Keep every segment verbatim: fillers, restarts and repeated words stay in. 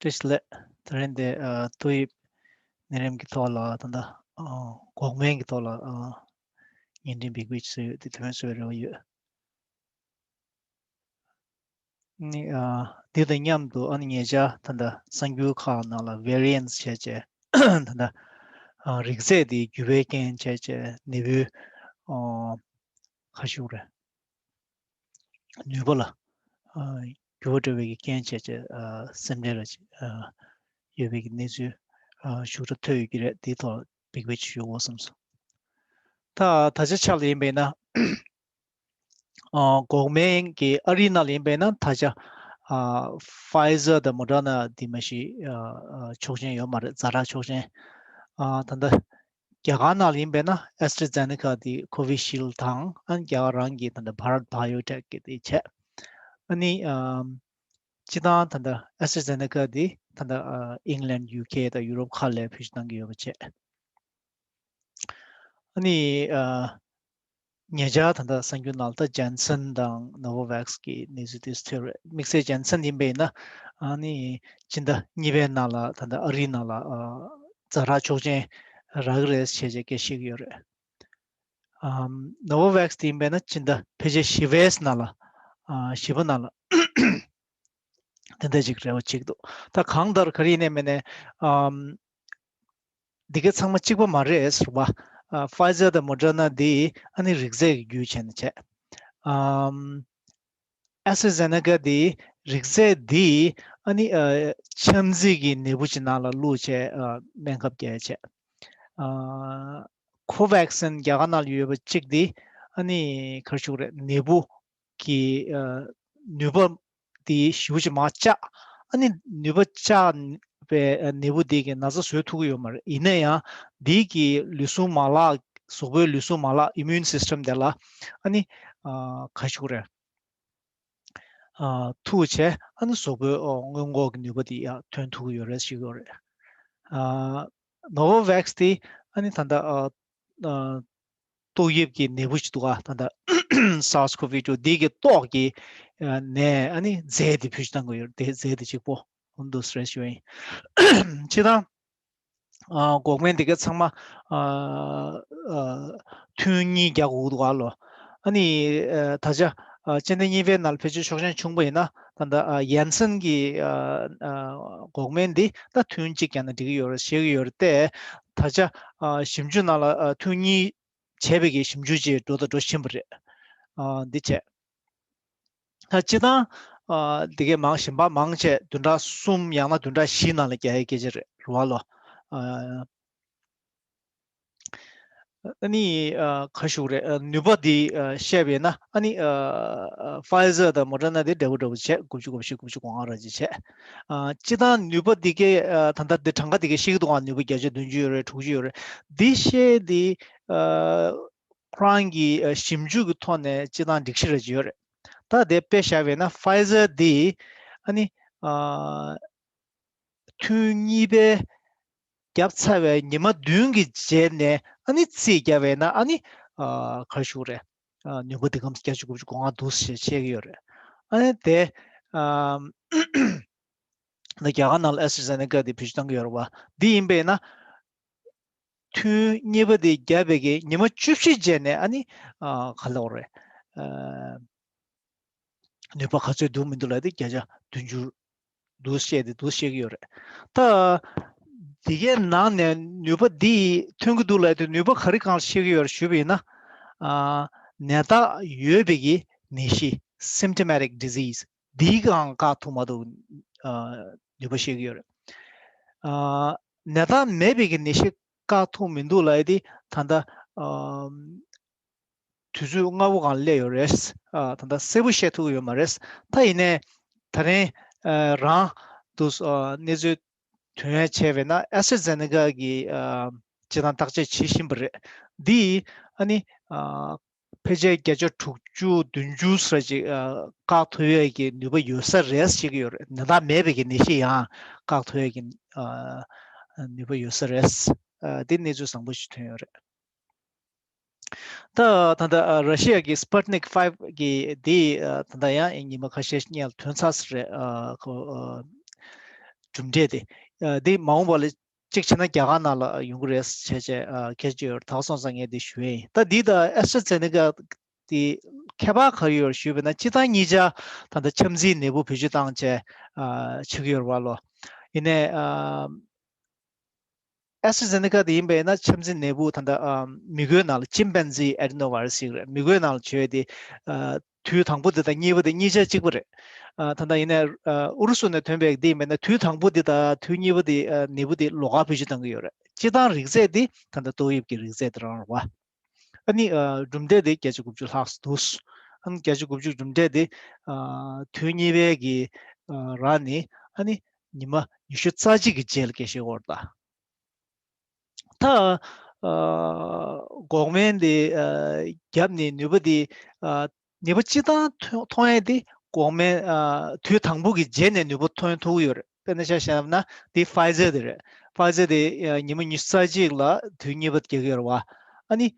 བཀྲ་ཤིས་བདེ་ལེགས། དེ་རིང་འདི་ཨ་ཏོག་དབྱིབས་ནད་རིམས་ཀྱི་ཐོག་ལ་ད་ལྟ་ཨ་འགོག་སྨན་གྱི་ཐོག་ལ་ཨ་བརྙན་འཕྲིན་བེད་སྤྱོད་བྱས་ཡོད་དེ་དོན་གསོས་པའི་རེ་བ་ཡོད། ནི་ཨ་འདི་དང་མཉམ་དུ་ཨ་ནི་ཉེ་ཆར་ད་ལྟ་གསར་འགྱུར་ཁག་ནང་ལ་ཝེ་རི་ཡན་སི་བྱས་བྱས་ད་ལྟ་ཨ་རིགས་རྫས་དེའི་འགྱུར་བའི་རྐྱེན་བྱས་བྱས་ནད་འབུའི་ཨ་ཁ་ཤུགས་རེད། ནུས་པ་ལ་ཨ་འགྱུར་བ་འགྲོ་བའི་རྐྱེན་བྱས་བྱས་ཨ་སེམས་ཁྲལ་ལ་ཨ་ཡོད་པའི་གནས་ཚུལ་ཨ་ཤུགས་དྲག་ཐོན་ཡོད་ཀྱི་རེད། དེའི་ཐོག་བེད་སྤྱོད་ཞུ་དགོས་བསམ་སོང་། ད་ད་ཆ་ཆ་ལ་ཡིན་པས་ན་ཨ་འགོག་སྨན་གྱི་ཨ་རིའི་ནང་ལ་ཡིན་པས་ན་ད་ཆ་ཨ་ཕའི་ཟར་དང་མོ་ཌར་ན་འདི་མ་གཞི་ཨ་ཨ་ཆོག་མཆན་ཡོད་མ་རེད། ཛ་དྲག་ཆོག་མཆན་ཨ་ད་ལྟ་རྒྱ་གར་ནང་ལ་ཡིན་པས་ན་ཨེ་སི་ཊ་ར་ཛེ་ནེ་ཀ་དེ་ཁོ་ཝི་ཤིལ་དང་ཨ་ནི་རྒྱ་གར་རང་གི་ད་ལྟ་བྷ་རཏ་བྷ་ཡོ་ཊེག་གི་དེ་བྱས། ཨ་ནི་ཨམ་སྤྱི་བཏང་ད་ལྟ་ཨེ་སི་ཊ་ར་ཛེ་ནེ་ཀ་དེ་ད་ལྟ་ཨ་ཨིང་ལན་ཡུ་ཀེ་དང་ཡུ་རོབ་ཁག་ལ་བེད་སྤྱོད་གཏང་གི་ཡོད་པ་བྱས། ཨ་ནི་ཨ་ཉེ་ཆར་ད་ལྟ་གསར་འགྱུར་ནང་ལ་ད་ཇན་སན་དང་ནོ་ཝོ་ཝེག་སི་གི་གནས་ཚུལ་དེ་ཐོན་རེད། དམིགས་བསལ་ཇན་སན་ཡིན་པས་ན་ཨ་ནི་སྤྱི་ཟླ་གཉིས་པའི་ནང་ལ་ད་ལྟ་ཨ་རིའི་ནང་ལ་ཨ་ཛ་དྲག་ཆོག་མཆན་རག་གི་རེད་ཞེས་བྱས་སྐད་བཤད་ཀྱི་ཡོད་རེད། ཨམ་ནོ་ཝོ་ཝེག་སི་དེ་ཡིན་པས་ན་སྤྱི་ཟླ་ཕལ་ཆེར་བཞི་པའི་ནང་ལ་ཨ་བཞི་པ་ནང་ལ་དེ་འདྲ་ཅིག་རེ་བ་བྱེད་ཀྱི་འདུག། ད་གང་ལྟར་ག་རེ་ཡིན་ནའི་མིན་ནའི་ཨམ་འདི་ག་ཚང་མ་གཅིག་པ་མ་རེད་ཟེར་བ། ཨ་ཕའི་ཟར་དང་མོ་ཌར་ན་འདི་ཨ་ནི་རིགས་རྫས་ཀྱི་རྒྱུ་བྱས་ནས་བྱས། ཨམ་ཨེ་སི་ཊ་ར་ཛེ་ནེ་ཀ་འདི་རིགས་རྫས་འདི་ཨ་ནི་ཨ་ཆམ་ཚད་ཀྱི་ནད་འབུ་ཅིག་ནང་ལ་བླུགས་བྱས་ཨ་སྨན་ཁབ་བརྒྱབ་བྱས། ཨ་ཁོ་ཝེག་སིན་རྒྱ་གར་ནང་ལ་ཡོད་པ་གཅིག་འདི་ཨ་ནི་ག་རེ་ཞུ་དགོས་རེད། ནད་འབུ་གི་ཨ་ནུས་པ་དེ་ཞེ་པོ་ཅིག་མར་བཅག། ཨ་ནི་ནུས་པ་བཅག་པའི་ཨ་ནད་འབུ་དེ་གི་ན་ཚ་བཟོ་ཐུབ་ཀྱི་ཡོད་མ་རེད། ཡིན་ན་ཡང་དེ་གི་ལུས་ཟུངས་མ་ལག་གཟུགས་པོའི་ལུས་ཟུངས་མ་ལག་ཨི་མུན་སིས་ཊམ་དེ་ལ་ཨ་ནི་ཨ་ག་རེ་ཞུ་དགོས་རེད། ཨ་ཐུག་བྱས་ཨ་ནི་གཟུགས་པོའི་ཨ་སྔོན་འགོག་གི་ནུས་པ་དེ་ཡང་ཐོན་ཐུབ་ཀྱི་ཡོད་རེད་ཞུ་གི་ཡོད་རེད། ཨ་ནོ་ཝོ་ཝེག་སི་དེ་ཨ་ནི་ད་ལྟ་ཨ་ཨ་ཏོག་དབྱིབས་ཀྱི་ནད་འབུ་ཞིག་འདུག་ག་ད་ལྟ་སཱར་སི་ཁོ་ཝི་ཊུ་འདི་གི་ཏོག་གི་ཨ་ནས་ཨ་ནི་རྫས་དེ་བེད་སྤྱོད་གཏང་གི་ཡོད་རེད། དེ་རྫས་དེ་གཅིག་པོ་ཨ་འདུག་སེ་རེད་ཞུ་ཡིན། སྤྱིར་བཏང་ཨ་འགོག་སྨན་འདི་ག་ཚང་མ་ཨ་ཨ་ཐུན་གཉིས་རྒྱག་དགོས་འདུག་ག་ལོ། ཨ་ནི་ཨ་ད་ཆ་ཨ་སྤྱི་ཟླ་གཉིས་པའི་ནང་ལ་ཕལ་ཆེར་ཆོག་མཆན་བྱུང་པ་ཡིན་ན་ད་ལྟ་ཨ་ཡན་སན་གྱི་ཨ་ཨ་འགོག་སྨན་འདི་ད་ཐུན་གཅིག་རྒྱག་ན་འགྲིག་གི་ཡོད་རེད་བཤད་ཀྱི་ཡོད་རེད་དེ། ད་ཆ་ཨ་ཞིབ་འཇུག་ནང་ལ་ཨ་ཐུན་གཉིས་བྱས་པའི་གི་ཞིབ་འཇུག་ཅིག་འགྲོ་དང་འགྲོ་བཞིན་པ་རེད། ཨ་འདི་བྱས། ད་སྤྱིར་བཏང་ཨ་འདི་གའི་མང་གཞན་པ་མང་ཆེ་བདུན་ཕྲག་གསུམ་ཡང་ན་བདུན་ཕྲག་བཞི་ནང་ལ་རྒྱག་ཡའི་སྐད་ཆ་རེད་རེད་བ་ལོ། ཨ་ཨ་ནི་ཨ་ག་ཞུ་རེད། ཨ་ནུས་པ་འདི་ཨ་བཤད་པས་ན་ཨ་ནི་ཨ་ཕའི་ཟར་དང་མོ་ཌར་ན་འདི་འདྲ་པོ་འདྲ་པོ་བྱས། དགུ་བཅུ་གོ་བཞི་དགུ་བཅུ་གོ་ལྔ་ར་ཅིག་བྱས། ཨ་སྤྱིར་བཏང་ནུས་པ་འདི་གའི་ཨ་ད་ལྟ་འདི་གྲངས་ཀ་འདི་གའི་བཤད་ཀྱི་འདུག་ག་ནུས་པ་བརྒྱ་ཆ་བདུན་ཅུ་ཡོད་རེད། དྲུག་ཅུ་ཡོད་རེད། འདི་བཤད་འདི་ཨ་ཁོ་རང་གི་ཨ་ཞིབ་འཇུག་གི་ཐོག་ནས་སྤྱིར་བཏང་སྒྲིག་གཞི་རེ་ཅིག་ཡོད་རེད། ད་དེ་དཔེ་བཞག་པས་ན་ཕའི་ཟར་འདི་ཨ་ནི་ཨ་ཐུན་གཉིས་པའི་བརྒྱབ་ཚར་བའི་ཉི་མ་བདུན་གྱི་རྗེས་ནས་ཨ་ནི་རྩིས་བརྒྱབ་པས་ན་ཨ་ནི་ཨ་ག་རེ་ཞུ་དགོས་རེད། ཨ་ནུས་པ་འདི་གམ་བརྒྱ་ཆ་དགུ་བཅུ་གོ་ལྔ་འདུག་ཞེས་བཤད་ཀྱི་ཡོད་རེད། ཨ་ནི་དེ་ཨ་ད་རྒྱ་གར་ནང་ལ་ཨེ་སི་ཊ་ར་ཛེ་ནེ་ཀ་དེ་བེད་སྤྱོད་གཏང་གི་ཡོད་རེད་བ། འདི་ཡིན་པས་ན་ཐུན་གཉིས་པ་དེ་བརྒྱབ་པའི་གི་ཉི་མ་བཅུ་བཞི་རྗེས་ནས་ཨ་ནི་ཨ་ག་ལབ་དགོས་རེད། ཨ་ནུས་པ་ག་ཚོད་འདུག་མི་འདུག་ལབ་དེ་བརྒྱ་ཆ་བདུན་ཅུ་འདུག་བཤད་དེ་འདུག་བཤད་ཀྱི་ཡོད་རེད། ད་འདི་གའི་ནང་ནས་ནུས་པ་འདི་ཐོན་གྱི་འདུག་ལབ་དེ་ནུས་པ་ག་རེ་སྒང་ལ་བཤད་ཀྱི་ཡོད་རེད་ཞུས་པ་ཡིན་ན། ཨ་ནད་རྟགས་ཡོད་པའི་གི་ནད་གཞི། Symptomatic disease། འདིའི་སྒང་བཀག་ཐུབ་མ་ཐུབ་ཨ་ནུས་པ་བཤད་ཀྱི་ཡོད་རེད། ཨ་ནད་རྟགས་མེད་པའི་གི་ནད་གཞི་བཀག་ཐུབ་མི་འདུག་ལབ་ཡ་དེ་ད་ལྟ་ཨ་དུས་ཚོད་སྔ་པོ་སྒང་སླེབས་ཡོད་རེད། ཨ་ད་ལྟ་གསལ་པོ་བཤད་ཐུབ་ཀྱི་ཡོད་མ་རེད། ད་ཡིན་ནའི་ད་རིང་ཨ་རང་དུ་ཨ་གནས་ཚུལ་ཐོན་ཡ་བྱས་པས་ན་ཨེ་སི་ཊ་ར་ཛེ་ནེ་ཀ་གི་ཨ་སྤྱིར་བཏང་བརྟག་དཔྱད་བྱེད་བཞིན་པ་རེད། འདི་ཨ་ནི་ཨ་ཕལ་ཆེར་བརྒྱ་ཆ་དྲུག་ཅུ་བདུན་ཅུ་ཙམ་ཅིག་ཨ་བཀག་ཐུབ་ཡས་ཀྱི་ནུས་པ་ཡོད་ས་རེད་ཟེར་གྱི་ཡོད་རེད། ནད་རྟགས་མེད་པའི་གི་ནད་གཞི་ཡང་བཀག་ཐུབ་ཡས་ཀྱི་ཨ་ནུས་པ་ཡོད་ས་རེད། ཨ་དེ་གནས་ཚུལ་བཟང་པོ་ཞིག་ཐོན་ཡོད་རེད། ད་ད་ལྟ་ཨ་ར་ཤི་ཡ་གི་Sputnik five་གི་དེ་ཨ་ད་ལྟ་ཡང་ཉི་མ་ཁ་ཤས་སྔོན་ལ་ཐོན་ཚར་ས་རེད། ཨ་ཁོ་ཨ་ གྲུབ་འབྲས་དེ་འདི་མ་འོངས་པ་ལ་གཅིག་བྱས་ན་རྒྱ་གར་ནང་ལ་ཡོང་གི་རེད་ཟེར་བྱས་བྱས་སྐད་ཆ་ཡོད་རེད། ད་ག་སོང་ཙང་ངས་འདི་ཞུ་ཡས་ཡིན། ད་འདི་དང་ཨེ་སི་ཊ་ར་ཛེ་ནེ་ཀ་དེ་ཁྱད་པར་ག་རེ་ཡོད་རེད་ཞུས་པ་ཡིན་ན། སྤྱིར་བཏང་གཉིས་ཆ་ད་ལྟ་ཆམ་ཚད་ནད་འབུ་བེད་སྤྱོད་བཏང་བྱས་བྱེད་ཀྱི་ཡོད་རེད་བ་ལོ། ཡིན་ནའི་ཨེ་སི་ཊ་ར་ཛེ་ནེ་ཀ་དེ་ཡིན་པ་ཡིན་ན་ཆམ་ཚད་ནད་འབུ་ད་ལྟ་མི་རྒོད་ནང་ལ་chimpanzee adenovirus ཞིག་རེད། མི་རྒོད་ནང་ལ་བྱོས་ཏེ་དུས་དང་པོ་དེ་དང་གཉིས་པ་དེ་གཉིས་ཆ་གཅིག་པ་རེད། ད་ལྟ་ཡིན་ནའི་ཨུ་རུ་སུ་ནས་ཐོན་པའི་དེ་ཡིན་པ་ཡིན་ན་དུས་དང་པོ་དེ་དང་དུས་གཉིས་པ་དེ་ནད་འབུ་དེ་ལོགས་ཀ་བེད་སྤྱོད་གཏང་གི་ཡོད་རེད། སྤྱིར་བཏང་རིགས་རྫས་དེ་ད་ལྟ་ཏོག་དབྱིབས་ཀྱི་རིགས་རྫས་དེ་རང་རེད་བ། ཨ་ནི་གྲུབ་འབྲས་དེ་བརྒྱ་ཆ་དགུ་བཅུ་ལྷག་ཙམ་འདུག་ཨ་ནི་བརྒྱ་ཆ་དགུ་བཅུ་གྲུབ་འབྲས་དེ་དུས་གཉིས་པའི་གི་རང་ནས་ཨ་ནི་ཉི་མ་ཉི་ཤུ་རྩ་གཅིག་གི་རྗེས་ལ་སྐྱེ་ཤེས་ཡོད་རེད་ད། ད་འགོག་སྨན་དེ་བརྒྱབ་ནས་ནུས་པ་དེ་ནུས་པ་སྤྱིར་བཏང་མཐོང་ཡས་དེ་འགོག་སྨན་དུས་དང་པོ་གི་རྗེས་ནས་ནུས་པ་ཐོན་ཐུབ་ཀྱི་ཡོད་རེད། དཔེར་ན་ཆ་བཞག་ན་དེ་ཕའི་ཛར་དེ་རེད། ཕའི་ཛར་དེ་ཉི་མ་ཉི་ཤུ་རྩ་གཅིག་ལ་དུས་གཉིས་པ་རྒྱག་གི་ཡོད་རེད་བ། ཨ་ནི་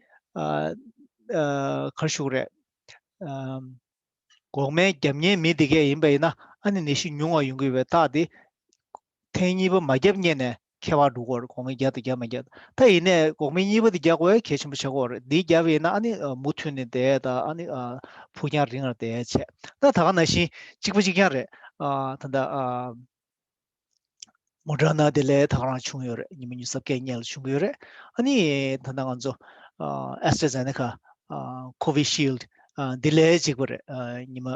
ག་རེ་ཞུ་དགོས་རེད། འགོག་སྨན་རྒྱབ་མཁན་མི་དེ་གས་ཡིན་པ་ཡིན་ན་ཨ་ནི་ནད་གཞི་ཉུང་བ་ཡོང་གི་ཡོད་པའི་རྟགས་དེ་ཐེངས་གཉིས་པ་མ་བརྒྱབ་སྔོན་ནས་ཁྱད་པར་འགྲོ་གི་ཡོད་རེད། འགོག་སྨན་བརྒྱབ་དང་བརྒྱབ་མ་བརྒྱབ། ད་ཡིན་ནའི་འགོག་སྨན་གཉིས་པ་དེ་རྒྱག་དགོས་གལ་ཆེན་པོ་ཆགས་ཀྱི་ཡོད་རེད། འདི་བརྒྱབ་ཡིན་ན་ཨ་ནི་མུ་མཐུད་ནས་བསྡད་དང་ཨ་ནི་ཕུགས་རྒྱང་རིང་ལ་བསྡད་བྱས། ད་ད་ག་ནང་བཞིན་གཅིག་པ་གཅིག་རྐྱང་རེད། ད་ལྟ་མོ་ཌར་ན་དེ་ལས་ད་ག་རང་བྱུང་ཡོད་རེད། ཉི་མ་ཉི་ཤུ་རྩ་བརྒྱད་སྔོན་ལ་བྱུང་གི་ཡོད་རེད། ཨ་ནི་ད་ལྟ་ང་ཚོ་ཨེ་སི་ཊ་ར་ཛེ་ནེ་ཀ་ཁོ་བི་ཤིལ་ཌི་འདི་ལས་གཅིག་པ་རེད། ཉི་མ་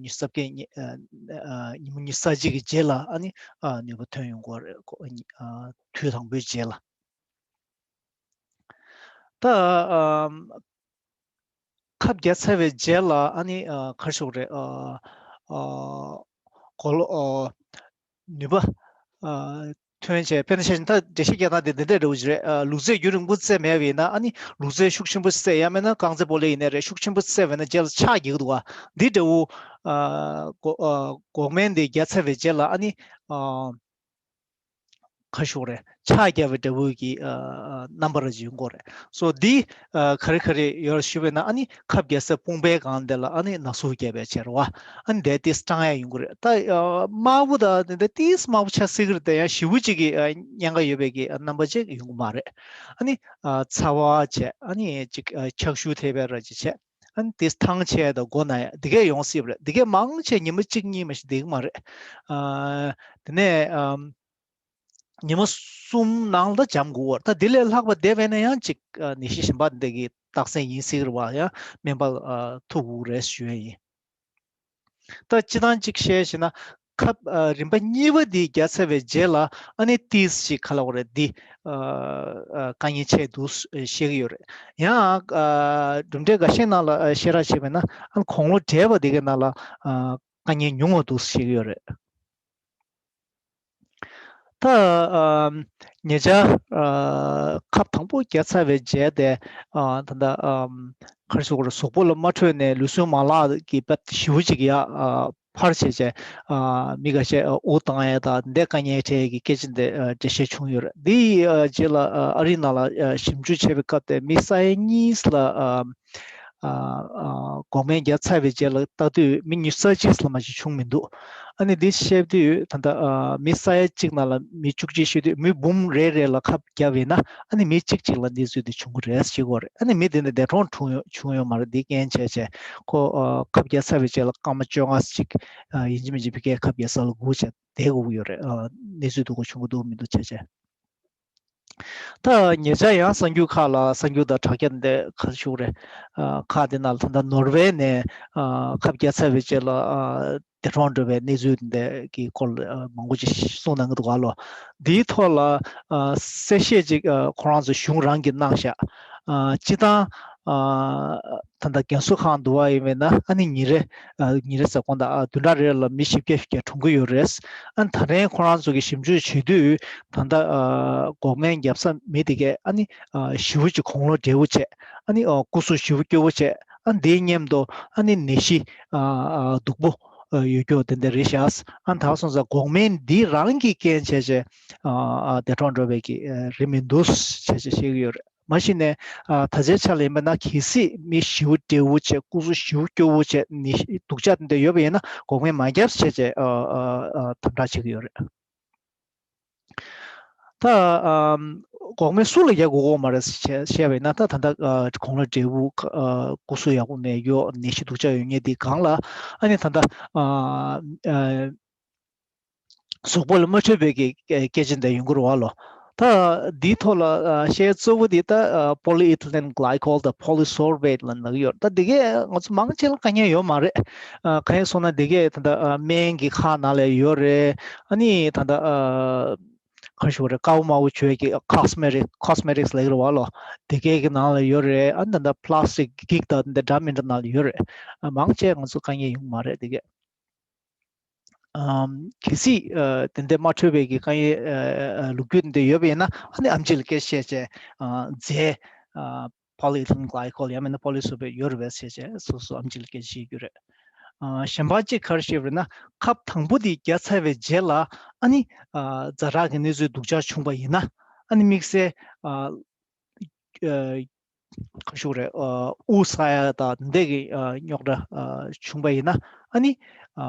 ཉི་ཤུ་རྩ་བརྒྱད་ཉི་མ་ཉི་ཤུ་རྩ་གཅིག་གི་རྗེས་ལ་ཨ་ནི་ནུས་པ་ཐོན་ཡོང་གི་རེད། དུས་དང་པོའི་རྗེས་ལ། ད་ཁབ་བརྒྱབ་ཚར་བའི་རྗེས་ལ་ཨ་ནི་ག་རེ་ཞུ་དགོས་རེད། གོ་ལོ་ནུས་པ་ཐོན་བྱས། དཔེར་ན་ཆ་བཞག་ན་ད་འགྲེལ་བཤད་རྒྱག་སྟངས་དེ་འདི་འདྲ་འདྲ་བོ་ཞིག་རེད། ལུག་རྫས་རྒྱུན་རིང་པོ་བཙལ་མེད་པ་ཡིན་ན་ཨ་ནི་ལུག་རྫས་ཤུགས་ཆེན་པོ་བཙལ། ཡང་མིན་ན་རྐང་རྩེད་སྤོ་ལོ་ཡིན་ནའི་རེད། ཤུགས་ཆེན་པོ་བཙལ་བ་ཡིན་ན་རྗེས་ལ་ཆག་རྒྱག་གི་འདུག་ག་འདི་འདྲ་བོ་འགོག་སྨན་དེ་བརྒྱབ་ཚར་བའི་རྗེས་ལ་ཨ་ནི། ག་རེ་ཞུ་དགོས་རེད། ཆག་བརྒྱབ་པའི་འདྲ་བོ་གི་རྣམ་པ་ར་ཅིག་ཡོང་གི་རེད། སོ་འདི་ག་རེ་ག་རེ་ཡོད་ཞུས་པ་ཡིན་ན་ཨ་ནི་ཁབ་བརྒྱབ་ས་དཔུང་པའི་སྒང་དེ་ལ་ཨ་ནི་ན་ཟུག་བརྒྱབ་པའི་ཕྱིར་བ། ཨ་ནི་དེ་ཏིས་སྐྲངས་ཡ་ཡོང་གི་རེད། ད་དམར་པོ་དང་དེ་འདྲ་ཏིས་དམར་པོ་ཆགས་སྲིད་ཀྱི་རེད། དེ་ཡང་ཞེ་པོ་ཅིག་གི་ཉེན་ཁ་ཡོད་པའི་གི་རྣམ་པ་ཅིག་ཡོང་གི་མ་རེད། ཨ་ནི་ཚ་བ་བྱས། ཨ་ནི་ཅིག་འཁྱག་ཤུགས་ཐེབས་པའི་ར་ཅིག་བྱས། ཨ་ནི་དེ་ཐང་ཆད་དང་མགོ་ན་ཡ་འདི་གས་ཡོང་སྲིད་པ་རེད། འདི་གས་མང་ཆེ་ཉི་མ་གཅིག་གཉིས་མ་གཏོགས་བསྡད་ཀྱི་མ་རེད། ཨ་དེ་ནས་ཨམ་ཉི་མ་གསུམ་ནང་ལ་འཇམ་དགོས་པ་རེད། ད་དེ་ལས་ལྷག་པ་བསྡད་པ་ཡིན་ན་ཡང་ཅིག་ཨ་ནད་གཞི་གཞན་པ་འདི་གི་རྟགས་མཚན་ཡིན་སྲིད་ཀྱི་རེད་བ། ཡང་སྨན་པ་ཨ་ཐུག་དགོས་རེད་ཞུ་ཡ་ཡིན། ད་སྤྱིར་བཏང་གཅིག་བཤད་ཤེ་ན་ཁབ་ཨ་རིམ་པ་གཉིས་པ་འདི་བརྒྱབ་ཚར་བའི་རྗེས་ལ་ཨ་ནི་ཏིས་ཞིག་ག་ལབ་དགོས་རེད། འདི་ཨ་ཨ་དཀའ་ངལ་ཆེ་འདུག་བཤད་ཀྱི་ཡོད་རེད། ཡང་ཨ་གྲུབ་འབྲས་འགའ་ཤས་ནང་ལ་ཨ་བཤད་ར་བྱས་པ་ཡིན་ན་ཨ་ནི་དགུང་ལོ་བགྲེས་པ་འདི་གའི་ནང་ལ་ཨ་དཀའ་ངལ་ཉུང་བ་འདུག་བཤད་ཀྱི་ཡོད་རེད། ད་ཨ་ཉེ་ཆར་ཨ་ཁབ་དང་པོ་བརྒྱབ་ཚར་བའི་རྗེས་དེ་ཨ་ད་ལྟ་ཨམ་ག་རེ་ཟེར་དགོས་རེད། གཟུགས་པོ་ལ་མ་འཕྲོད་ནས་ལུས་ཟུངས་མ་ལག་གི་དཔེ་ཞེ་པོ་ཅིག་ཡ་ཨ་འཕར་བྱས་བྱས་ཨ་མི་འགའ་ཤས་ཨ་དབུགས་བཏང་ཡས་དང་འདི་དཀའ་ངལ་འཕྲད་ཀྱི་སྐད་ཆ་འདི་ཨ་འགྲེལ་བཤད་བྱུང་ཡོད་རེད། འདི་ཨ་རྗེས་ལ་ཨ་ཨ་རིའི་ནང་ལ་ཨ་ཞིབ་འཇུག་བྱས་པའི་སྐབས་དེ་མི་ས་ཡ་གཉིས་ལ་ཨ་ཨ་ཨ་འགོག་སྨན་བརྒྱབ་ཚར་བའི་རྗེས་ལ་ལྟ་དུས་མི་ཉི་ཤུ་རྩ་གཅིག་ལ་མ་གཏོགས་བྱུང་མི་འདུག་ཨ་ནི་འདི་བཤད་དུས་ད་ལྟ་ཨ་མི་ས་ཡ་གཅིག་ནང་ལ་མི་བཅུ་གཅིག་བཤད་དུས་མི་འབུམ་རེ་རེ་ལ་ཁབ་བརྒྱབ་ཡིན་ན་ཨ་ནི་མི་གཅིག་གཅིག་ལ་གནས་ཚུལ་འདི་བྱུང་གི་རེད་ཟེར་གྱི་ཡོད་རེད། ཨ་ནི་མི་དེ་འདི་འདས་གྲོངས་བྱུང་ཡོད་བྱུང་ཡོད་མ་རེད། འདི་རྐྱེན་བྱས་བྱས་ཁོ་ཨ་ཁབ་བརྒྱབ་ཚར་བའི་རྗེས་ལ་སྐར་མ་བཅོ་ལྔ་ཅིག་ཨ་ཡིན་གཅིག་མིན་གཅིག་ཕ་གིའི་ཁབ་བརྒྱབ་ས་ལ་སྒུག་བྱས་བསྡད་དགོས་ཀྱི་ཡོད་རེད། ཨ་གནས་ཚུལ་སྡུག་པོ་བྱུང་གི་འདུག་མི་འདུག་བྱས་བྱས། ད་ཉེ་ཆར་ཡང་གསར་འགྱུར་ཁག་ལ་གསར་འགྱུར་དང་དྲ་རྒྱ་འདི་ག་རེ་ཞུ་དགོས་རེད། ཨ་ཁག་འདི་ནང་ལ་ད་ལྟ་ནོར་ཝེ་ནས་ཨ་ཁབ་བརྒྱབ་ཚར་བའི་རྗེས་ལ་ཨ་འདས་གྲོངས་འགྲོ་བའི་གནས་ཚུལ་འདི་གི་སྐོར་ལ་ཨ་མང་པོ་ཅིག་གསུངས་གནང་གི་འདུག་ག་ལོ། འདིའི་ཐོག་ལ་ཨ་གསལ་བཤད་ཅིག་ཨ་ཁོ་རང་ཚོ་གཞུང་རང་གིས་གནང་ཤག་ཨ་སྤྱིར་བཏང་ཨ་ད་ལྟ་རྒན་གསོ་ཁང་དུ་བ་ཡིན་པས་ན་ཨ་ནི་ཉིན་རེ་ཨ་ཉིན་རེ་ཟེར་དགོས་ད་ཨ་བདུན་ཕྲག་རེ་ལ་མི་བཞི་བརྒྱ་བཞི་བརྒྱ་གྲོངས་ཀྱི་ཡོད་རེད། ཨ་ནི་ད་རིང་ཁོ་རང་ཚོ་གི་ཞིབ་འཇུག་བྱེད་དུས་ད་ལྟ་ཨ་འགོག་སྨན་བརྒྱབ་ས་མི་དེ་གས་ཨ་ནི་ཨ་ཞེ་པོ་ཅིག་དགུང་ལོ་བགྲེས་པོ་བྱས། ཨ་ནི་ཨ་སྐུ་གཟུགས་ཞེ་པོ་སྐྱོ་བོ་བྱས། ཨ་འདིའི་མཉམ་དུ་ཨ་ནི་ནད་གཞི་ཨ་ཨ་སྡུག་པོ་ཨ་ཡོད་རྒྱུ་དེ་འདྲ་རེད་ཤག་ཨ་ནི་ད་ག་སོང་ཙང་འགོག་སྨན་འདི་རང་གིས་རྐྱེན་བྱས་བྱས་ཨ་ཨ་འདས་གྲོངས་འགྲོ་བའི་གི་ཨ་རེད་མི་འདུག་བྱས་བྱས་བཤད་ཀྱི་ཡོད་རེད། མ་གཞི་ནས་ཨ་ད་ཆའི་ཆ་ལ་ཡིན་པ་ན་གལ་སྲིད་མི་ཞེ་པོ་བགྲེས་པོ་བྱས་སྐུ་གཟུགས་ཞེ་པོ་སྐྱོ་བོ་བྱས་ནི་སྡུག་ཅག་དེ་འདྲ་ཡོད་པ་ཡིན་ན་འགོག་སྨན་མ་བརྒྱབ་བྱས་བྱས་ཨ་ཨ་ཨ་དམ་དྲག་བྱེད་ཀྱི་ཡོད་རེད། ད་ཨམ་འགོག་སྨན་སུ་ལ་རྒྱག་དགོས་ཀྱི་ཡོད་མ་རེད་ཟེར་བཤད་པ་ཡིན་ན། ད་ད་ལྟ་ཨ་གོང་ལ་འབྲས་བུ་ཨ་སྐུ་གཟུགས་ཡག་པོ་མེད་མཁན་ནད་གཞི་སྡུག་ཅག་ཡོད་མཁན་དེ་སྒང་ལ། ཨ་ནི་ད་ལྟ་ཨ་ཨ་གཟུགས་པོ་ལ་མ་འཕྲོད་པའི་གི་སྐད་ཆ་འདི་ཡོང་གི་རེད་བ་ལོ། ད་འདིའི་ཐོག་ལ་ཨ་བཤད་གཙོ་བོ་དེ་ད་ཨ་polyethylene glycol དང་polysorbate ལ་ལབ་ཀྱི་ཡོད་རེད། ད་འདི་གས་ང་ཚོ་མང་ཆེ་ལ་དཀའ་ངལ་ཡོད་མ་རེད། ཨ་གང་ཡིན་སོང་ན་འདི་གས་ད་ལྟ་ཨ་སྨན་གྱི་ཁག་ནང་ལ་ཡོད་རེད། ཨ་ནི་ད་ལྟ་ཨ་ག་རེ་ཞུ་དགོས་རེད། ཀའོ་མའོ་བྱོས་ཀྱི་cosmetic cosmetics ལབ་ཀྱི་རེད་བ་ལོ། དེ་གའི་གི་ནང་ལ་ཡོད་རེད། ཨ་ནི་ད་ལྟ་plastic གི་འགྱིག་དང་འདི་འདྲ་མི་འདྲ་ནང་ལ་ཡོད་རེད། ཨ་མང་ཆེ་ང་ཚོ་དཀའ་ངལ་ཡོང་མ་རེད་དེ་གས། ཨམ་གལ་སྲིད་ཨ་དེ་འདྲ་མ་འཕྲོད་པའི་གི་དཀའ་ངལ་ཨ་ཨ་ལོ་རྒྱུས་འདི་འདྲ་ཡོད་པ་ཡིན་ན། ཨ་ནི་ཨེམ་ཆི་ལ་སྐད་ཆ་བཤད་བྱས་ཨ་རྫས་ཨ་polyethylene glycol ཡང་མིན་ན་polysorbate ཡོད་རེད་པས་ཟེར་བྱས་སོ་སོ་ཨེམ་ཆི་ལ་སྐད་ཆ་བཤད་རྒྱུ་རེད། ཨ་གཞན་པ་གཅིག་ག་རེ་བཤད་པ་རེད་ན། ཁབ་དང་པོ་དེ་བརྒྱབ་ཚར་བའི་རྗེས་ལ་ཨ་ནི་ཨ་ཛ་དྲག་གི་གནས་ཚུལ་སྡུག་ཅག་བྱུང་པ་ཡིན་ན། ཨ་ནི་དམིགས་བསལ་ཨ་ཨ་ག་རེ་ཞུ་དགོས་རེད། ཨ་དབུགས་བསགས་ཡ་དང་འདི་གི་ཨ་རྙོག་དྲ་ཨ་བྱུང་པ་ཡིན་ན། ཨ་ནི་ཨ་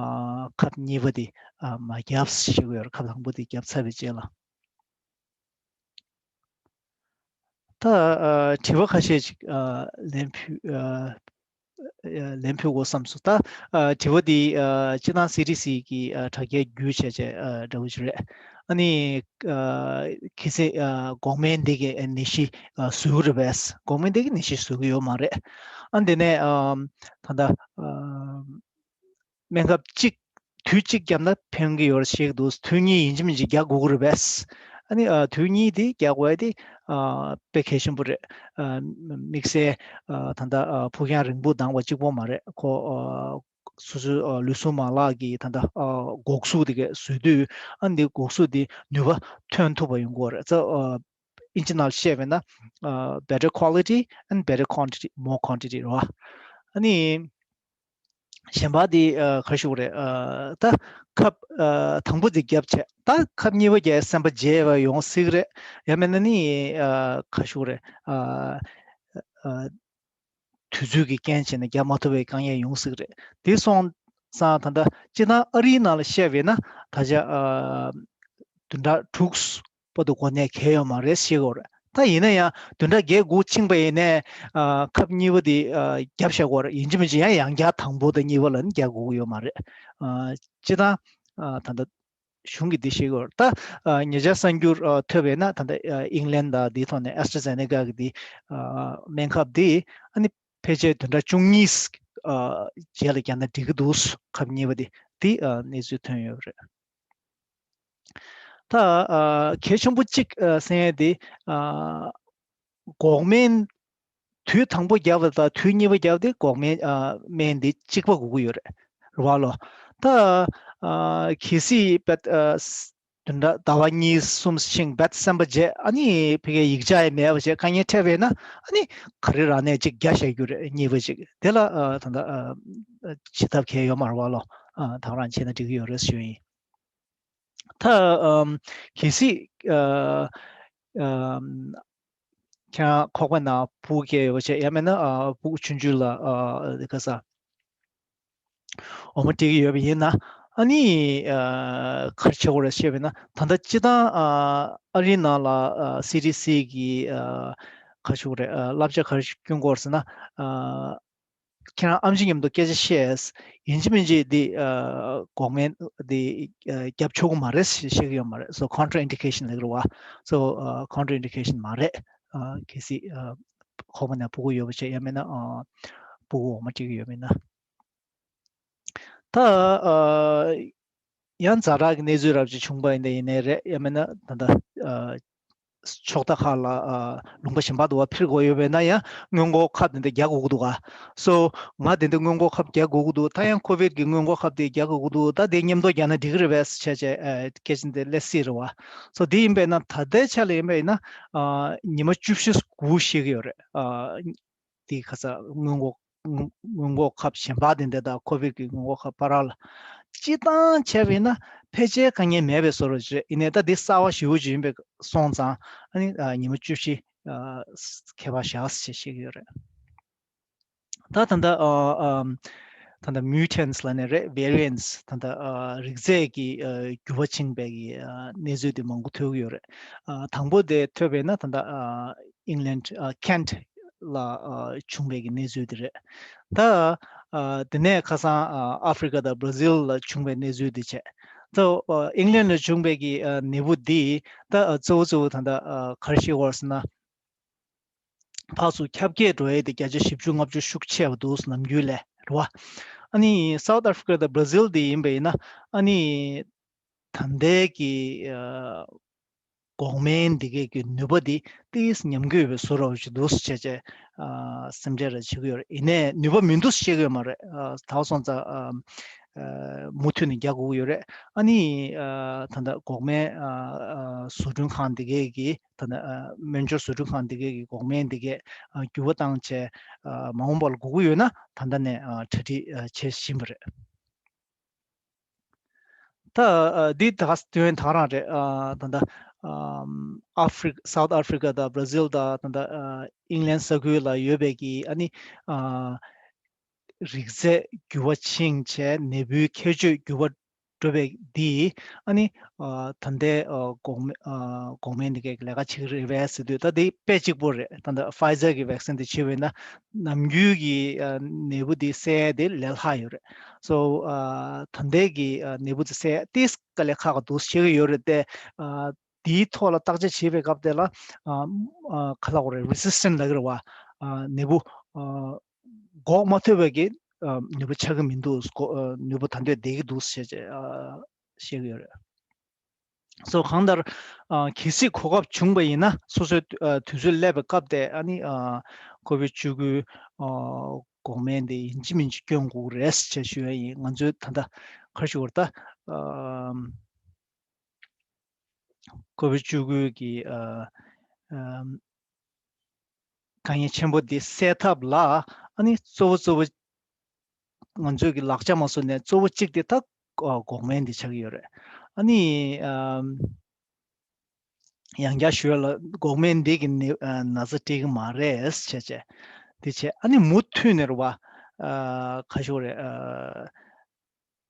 ཁབ་གཉིས་པ་དེ་ཨ་མ་བརྒྱབ་ཟེར་གྱི་ཡོད་རེད། ཁབ་དང་པོ་དེ་བརྒྱབ་ཚར་བའི་རྗེས་ལ། ད་ཨ་དྲི་བ་ཁ་ཤས་ཅིག་ཨ་ལན་ཕུལ་ཨ་ཨ་ལན་ཕུལ་དགོས་བསམ་སོང་། ད་ཨ་དྲི་བ་འདི་ཨ་སྤྱིར་བཏང་སི་ཌི་སི་གི་ཨ་དྲ་རྒྱའི་བརྒྱུད་བྱས་བྱས་ཨ་འདྲ་བོ་ཞིག་རེད། ཨ་ནི་ཨ་གལ་སྲིད་ཨ་འགོག་སྨན་འདི་གི་ནད་གཞི་ཨ་བཟོ་གི་རེད་པས། འགོག་སྨན་འདི་གི་ནད་གཞི་བཟོ་གི་ཡོད་མ་རེད། ཨ་འདི་ནས་ཨ་ད་ལྟ་ཨ་སྨན་ཁབ་གཅིག་དུས་གཅིག་བརྒྱབ་ན་ཕན་གྱི་ཡོད་རེད་བཤད་ཀྱི་འདུག་དུས་གཉིས་ཡིན་གཅིག་མིན་གཅིག་རྒྱག་དགོས་ཀྱི་རེད་པས། ཨ་ནི་ཨ་དུས་གཉིས་དེ་རྒྱག་དགོས་ཡ་དེ་ཨ་དཔེ་གལ་ཆེན་པོ་རེད། ཨ་དམིགས་བསལ་ཨ་ད་ལྟ་ཨ་ཕུགས་རྒྱང་རིང་པོ་ལྡང་བ་གཅིག་པོ་མ་རེད། ཁོ་ཨ་སོ་སོའི་ཨ་ལུས་ཟུངས་མ་ལག་གི་ད་ལྟ་ཨ་འགོག་གཟུགས་དེ་གས་བཟོས་དུས། ཨ་འདི་འགོག་གཟུགས་དེ་ནུས་པ་ཐོན་ཐུབ་པ་ཡོང་གི་ཡོད་རེད། ད་ཨ་ཨིན་ཇི་ནང་བཤད་པས་ན་ཨ་better quality and better quantity, more quantity རེད་བ། ཨ་ནི་གཞན་པ་དེ་ཨ་ག་རེ་ཞུ་དགོས་རེད། ཨ་ད་ཁབ་ཨ་དང་པོ་དེ་བརྒྱབ་བྱས། ད་ཁབ་གཉིས་པ་རྒྱག་སེམས་པ་བརྗེད་པ་ཡོང་སྲིད་ཀྱི་རེད། ཡང་མིན་ན་ནི་ཨ་ག་རེ་ཞུ་དགོས་རེད། ཨ་ཨ་དུས་ཚོད་ཀྱི་རྐྱེན་བྱས་ནས་རྒྱག་མ་ཐུབ་པའི་དཀའ་ངལ་ཡོང་སྲིད་ཀྱི་རེད། དེ་སོང་ཙང་ད་ལྟ་སྤྱིར་བཏང་ཨ་རིའི་ནང་ལ་བཤད་པས་ན་ད་ཆ་ཨ་བདུན་ཕྲག་དྲུག་བར་དུ་འགོར་ནས་གལ་ཡོད་མ་རེད་ཟེར་གྱི་ཡོད་རེད། ད་ཡིན་ན་ཡང་བདུན་ཕྲག་བརྒྱད་དགུ་ཕྱིན་པ་ཡིན་ནའི་ཨ་ཁབ་གཉིས་པ་དེ་ཨ་བརྒྱབ་བཞག་དགོས་རེད། ཡིན་གཅིག་མིན་གཅིག་ཡང་ཡང་བསྐྱར་དང་པོ་དང་གཉིས་པ་ལ་ནི་རྒྱག་དགོས་ཀྱི་ཡོད་མ་རེད། ཨ་སྤྱིར་བཏང་ཨ་ད་ལྟ་གཞུང་གིས་འདི་བཤད་ཀྱི་ཡོད་རེད། ད་ཨ་ཉེ་ཆར་གསར་འགྱུར་ཨ་ཐོས་པས་ན་ད་ལྟ་ཨ་ཨིང་ལན་དང་འདིའི་ཐོག་ནས་ཨེ་སི་ཊ་ར་ཛེ་ནེ་ཀ་གི་འདི་ཨ་སྨན་ཁབ་འདི་ཨ་ནི་ཕལ་ཆེར་བདུན་ཕྲག་བཅུ་གཉིས་ཨ་རྗེས་ལ་བརྒྱབ་ན་འགྲིག་གི་འདུག་ཁབ་གཉིས་པ་འདི། འདི་ཨ་གནས་ཚུལ་ཐོན་ཡོད་རེད། ད་ཨ་གལ་ཆེན་པོ་གཅིག་ཨ་གསན་ཡས་དེ་ཨ་འགོག་སྨན་དུས་དང་པོ་བརྒྱབ་པ་དང་དུས་གཉིས་པ་བརྒྱབ་དེ་འགོག་སྨན་ཨ་སྨན་དེ་གཅིག་པ་དགོས་ཀྱི་ཡོད་རེད། རེད་བ་ལོ། ད་ཨ་གལ་སྲིད་བད་ཨ་བདུན་ཕྲག་ཟླ་བ་གཉིས་གསུམ་ཕྱིན་བད་སེམས་པ་བརྗེད། ཨ་ནི་ཕ་གིའི་ཡིག་ཆ་ཡང་མེད་པ་བྱས་དཀའ་ངལ་འཕྲད་པས་ན། ཨ་ནི་ག་རེ་རང་ནས་གཅིག་རྒྱག་བཞག་རྒྱུ་རེད། གཉིས་པ་གཅིག་དེ་ལ་ཨ་ད་ལྟ་ཨ་བྱེད་ཐབས་གང་ཡང་ཡོད་མ་རེད་བ་ལོ། ཨ་ད་ག་རང་བྱས་ན་འགྲིག་གི་ཡོད་རེད་ཞུ་ཡིན། ད་ཨམ་གལ་སྲིད་ཨ་ཨམ་ཁྱེད་རང་ཁོག་པའི་ནང་སྤུ་གུ་སྐྱེས་ཡོད་པ་བྱས། ཡང་མིན་ན་ཨ་སྤུ་གུ་ཆུང་ཆུང་ལ་ཨ་ག་ས་འོ་མ་སྤྲད་ཀྱི་ཡོད་པ་ཡིན་ན། ཨ་ནི་ཨ་ག་རེ་བྱེད་དགོས་རེད་ཞེས་པ་ཡིན་ན། ད་ལྟ་སྤྱིར་བཏང་ཨ་ཨ་རིའི་ནང་ལ་ཨ་སི་ཌི་སི་གི་ཨ་ག་རེ་ཞུ་དགོས་རེད། ཨ་བསླབ་བྱ་ག་རེ་བསྐྱོན་གྱི་ཡོད་རེད་ཟེར་ན། ཨ་ཁྱེད་རང་ཨེམ་ཆི་མཉམ་དུ་སྐད་ཆ་བཤད། ཡིན་གཅིག་མིན་གཅིག་འདི་ཨ་འགོག་སྨན་འདི་ཨ་བརྒྱབ་ཆོག་གི་མ་རེད་ཞེས་བཤད་ཀྱི་ཡོད་མ་རེད། So contraindication ལབ་ཀྱི་རེད་བ། So ཨ་contraindication མ་རེད། ཨ་གལ་སྲིད་ཨ་ཁོག་པ་ནང་སྤུ་གུ་ཡོད་པ་བྱས། ཡང་མིན་ན་ཨ་སྤུ་གུ་འོ་མ་སྤྲད་ཀྱི་ཡོད་མིན་ན། ད་ཨ་ཡང་ཛ་དྲག་གི་གནས་ཚུལ་རབ་ཅིག་བྱུང་པ་ཡིན་ན་ཡིན་ནའི་རེད། ཡང་མིན་ན་ད་ལྟ་ཨ་ཕྱོགས་མཐའ་ཁག་ལ་ཨ་ལུང་པ་གཞན་པ་དུ་བ་འཕིར་དགོས་ཡོད་པས་ན། ཡང་སྔོན་འགོག་ཁབ་དེ་འདྲ་རྒྱག་དགོས་ཀྱི་འདུག་ག། So ང་དེ་འདྲ་སྔོན་འགོག་ཁབ་རྒྱག་དགོས་ཀྱི་འདུག། ད་ཡང་ཁོ་བིད་ཀྱི་སྔོན་འགོག་ཁབ་དེ་རྒྱག་དགོས་ཀྱི་འདུག། ད་དེ་མཉམ་དུ་རྒྱག་ན་འགྲིག་གི་རེད་པས་ཟེར་བྱས་བྱས་ཨ་སྐད་ཆ་འདི་ལབ་སྲིད་རེད་བ། So དེ་ཡིན་པས་ན་ད་ལྟའི་ཆ་ལ་ཡིན་པས་ན་ཨ་ཉི་མ་བཅུ་བཞི་དགུ་བཤད་ཀྱི་ཡོད་རེད། ཨ་དེ་ག་ས་སྔོན་འགོག་སྔོན་སྔོན་འགོག་ཁབ་གཞན་པ་དེ་འདྲ་དང་ཁོ་བིད་ཀྱི་སྔོན་འགོག་ཁབ་བར་ལ་སྤྱིར་བཏང་བྱས་པས་ན་ཕལ་ཆེར་དཀའ་ངལ་མེད་པའི་བཟོ་འདྲ་ཅིག་རེད། ཡིན་ནའི་ད་འདི་གསར་བ་ཞེ་པོ་ཅིག་ཡིན་པས་སོང་ཙང་། ཨ་ནི་ཨ་ཉི་མ་བཅུ་བཞི་ཨ་ཁྱད་པར་བཞག་ཅེས་བཤད་ཀྱི་ཡོད་རེད། ད་ད་ལྟ་ཨ་ཨ་ ད་ལྟ་mutants་ལབ་ནས་རེད། variants་ད་ལྟ་ཨ་རིགས་རྫས་ཀྱི་ཨ་འགྱུར་བ་ཕྱིན་པའི་གི་ཨ་གནས་ཚུལ་དེ་མང་པོ་ཐོས་ཀྱི་ཡོད་རེད། ཨ་དང་པོ་དེ་ཐོས་པས་ན་ད་ལྟ་ཨ་England་ཨ་Kent་ལ་ཨ་བྱུང་བའི་གི་གནས་ཚུལ་དེ་རེད། ད་ཨ་དེ་ནས་ཁ་སང་ཨ་Africa་དང་Brazil་ལ་བྱུང་བའི་གནས་ཚུལ་དེ་བྱས། ད་ཨ་England་ལ་བྱུང་བའི་གི་ཨ་ནད་འབུ་འདི་ད་ཨ་གཙོ་བོ་གཙོ་བོ་ད་ལྟ་ཨ་ག་རེ་ཞིག་ཡོད་ཟེར་ན། ཕར་ཚུར་ཁྱབ་གྱེས་འགྲོ་ཡས་དེ་བརྒྱ་ཆ་བཞི་བཅུ་ལྔ་བཅུ་ཤུགས་ཆེ་བ་འདུག་ནམ་རྒྱུན་ལས་རེད་བ། ཨ་ནི་South Africa་དང་Brazil་དེ་ཡིན་པ་ཡིན་ན། ཨ་ནི་ད་ལྟའི་གི་ཨ་འགོག་སྨན་འདི་གའི་གི་ནུས་པ་འདི་ཏིས་ཉམས་རྒུད་པའི་བཟོ་འདྲ་བོ་ཞིག་འདུག་བྱས་བྱས་ཨ་སེམས་ཁྲལ་ར་བྱེད་ཀྱི་ཡོད་རེད། ཡིན་ནའི་ནུས་པ་མི་འདུག་བཤད་ཀྱི་ཡོད་མ་རེད། ཨ་ད་བར་སོང་ཙང་ཨ་ཨ་མུ་མཐུད་ནས་རྒྱག་དགོས་ཀྱི་ཡོད་རེད། ཨ་ནི་ཨ་ད་ལྟ་འགོག་སྨན་ཨ་ཨ་བཟོ་སྐྲུན་ཁང་འདི་གའི་གི་ད་ལྟ་ཨ་སྨན་སྦྱོར་བཟོ་སྐྲུན་ཁང་འདི་གའི་གི་འགོག་སྨན་འདི་གའི་ཨ་འགྱུར་བ་བཏང་བྱས་ཨ་མ་འོངས་པ་ལ་དགོས་ཀྱི་ཡོད་ན་ད་ལྟ་ནས་ཨ་གྲ་སྒྲིག་ཨ་བྱེད་བཞིན་པ་རེད། ད་ཨ་འདི་ད་ག་དོན་དག་རང་རེད། ཨ་ད་ལྟ་ཨམ་Africa South Africa་དང་Brazil་དང་ད་ལྟ་ཨ་England་ས་ཁུལ་ལ་ཡོད་པའི་གི་ཨ་ནི་ཨ་རིགས་རྫས་འགྱུར་བ་ཕྱིན་བྱས་ནད་འབུའི་ཁྱད་ཆོས་འགྱུར་བ་འགྲོ་བའི་འདི་ཨ་ནི་ཨ་ད་ལྟའི་ཨ་འགོག་སྨན་ཨ་འགོག་སྨན་འདི་གའི་ལས་ཀ་བྱེད་ཀྱི་རེད་པས་ཟེར་དུས། ད་འདི་དཔེ་གཅིག་པོ་རེད། ད་ལྟ་Pfizer་གི་vaccine་འདི་བྱེད་པས་ན་ནམ་རྒྱུན་གྱི་ཨ་ནད་འབུ་འདི་བསལ་ཡས་དེ་ལས་སླ་ཡོད་རེད། So་ཨ་ད་ལྟའི་གི་ཨ་ནད་འབུ་འདི་བསལ་ཡས་ཏིས་དཀའ་ལས་ཁག་ག་འདུག་བཤད་ཀྱི་ཡོད་རེད་དེ། ཨ་དེའི་ཐོག་ལ་བརྟག་དཔྱད་བྱེད་པའི་སྐབས་དེ་ལ་ཨ་ཨ་ག་ལབ་དགོས་རེད། resistant་ལབ་ཀྱི་རེད་བ། ཨ་ནད་འབུ་ཨ་འགོག་མ་ཐུབ་པའི་གི་ཨ་ནུས་པ་ཆགས་ཀྱི་མི་འདུག་འགོག་ཨ་ནུས་པ་ད་འདོད་བསྡད་ཀྱི་འདུག་ཞེས་བྱས་ཨ་བཤད་ཀྱི་ཡོད་རེད། So་གང་ལྟར་ཨ་གལ་སྲིད་གོ་སྐབས་བྱུང་བ་ཡིན་ན་སོ་སོའི་ཨ་དུས་ཚོད་སླེབས་པའི་སྐབས་དེ་ཨ་ནི་ཨ་ཀོ་བིད་བཅུ་དགུ་ཨ་འགོག་སྨན་དེ་ཡིན་གཅིག་མིན་གཅིག་སྐྱོན་དགོས་རེད་ཅེས་ཞུ་ཡ་ཡིན། ང་ཚོའི་ད་ལྟ་ག་རེ་ཞུ་དགོས་རེད། ད་ཨ་ཀོ་བིད་བཅུ་དགུ་གི་ཨ་ཨ་དཀའ་ངལ་ཆེན་པོ་འདི་སེལ་ཐབས་ལ་ཨ་ནི་གཙོ་བོ་གཙོ་བོ་ང་ཚོས་ཀྱི་ལག་ཆ་མ་བཟོ་ནས་གཙོ་བོ་གཅིག་དེ་ད་ཨ་འགོག་སྨན་འདི་ཆགས་ཀྱི་ཡོད་རེད། ཨ་ནི་ཨ་ཡང་བསྐྱར་ཞུ་ཡ་ལ་འགོག་སྨན་འདི་གི་ནི་ཨ་ན་ཚ་སྤྲད་ཀྱི་མ་རེད་ཟེར་བྱས་བྱས་འདི་བྱས། ཨ་ནི་མུ་མཐུད་ནས་རེད་བ། ཨ་ག་རེ་ཞུ་དགོས་རེད། ཨ་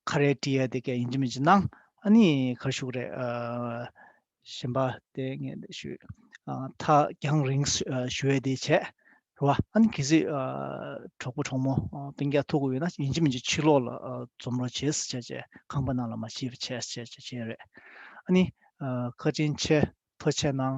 ཁ་རས་དཀྲི་ཡ་དེ་གས་ཡིན་གཅིག་མིན་གཅིག་གནང་། ཨ་ནི་ག་རེ་ཞུ་དགོས་རེད། ཨ་གཞན་པ་དེ་ངས་འདི་ཞུ། ཨ་ཐག་རྒྱང་རིང་ཞུ་ཨ་ཞུ་ཡ་དེ་བྱས་རེད་བ། ཨ་ནི་གལ་སྲིད་ཨ་གྲོགས་པོ་གྲོགས་མོ་ཨ་སྤུན་ཀྱག་ཐུག་གི་ཡོད་ན་ཡིན་གཅིག་མིན་གཅིག་ཕྱི་ལོགས་ལ་ཨ་འཛོམས་རོགས་བྱེད་ཟེར་བྱས་བྱས། ཁང་པ་ནང་ལ་མ་ཤི་བ་བྱས་ཟེར་བྱས་བྱས་རེད། ཨ་ནི་ཨ་བཀའ་དྲིན་ཆེ། ཐུགས་རྗེ་གནང་།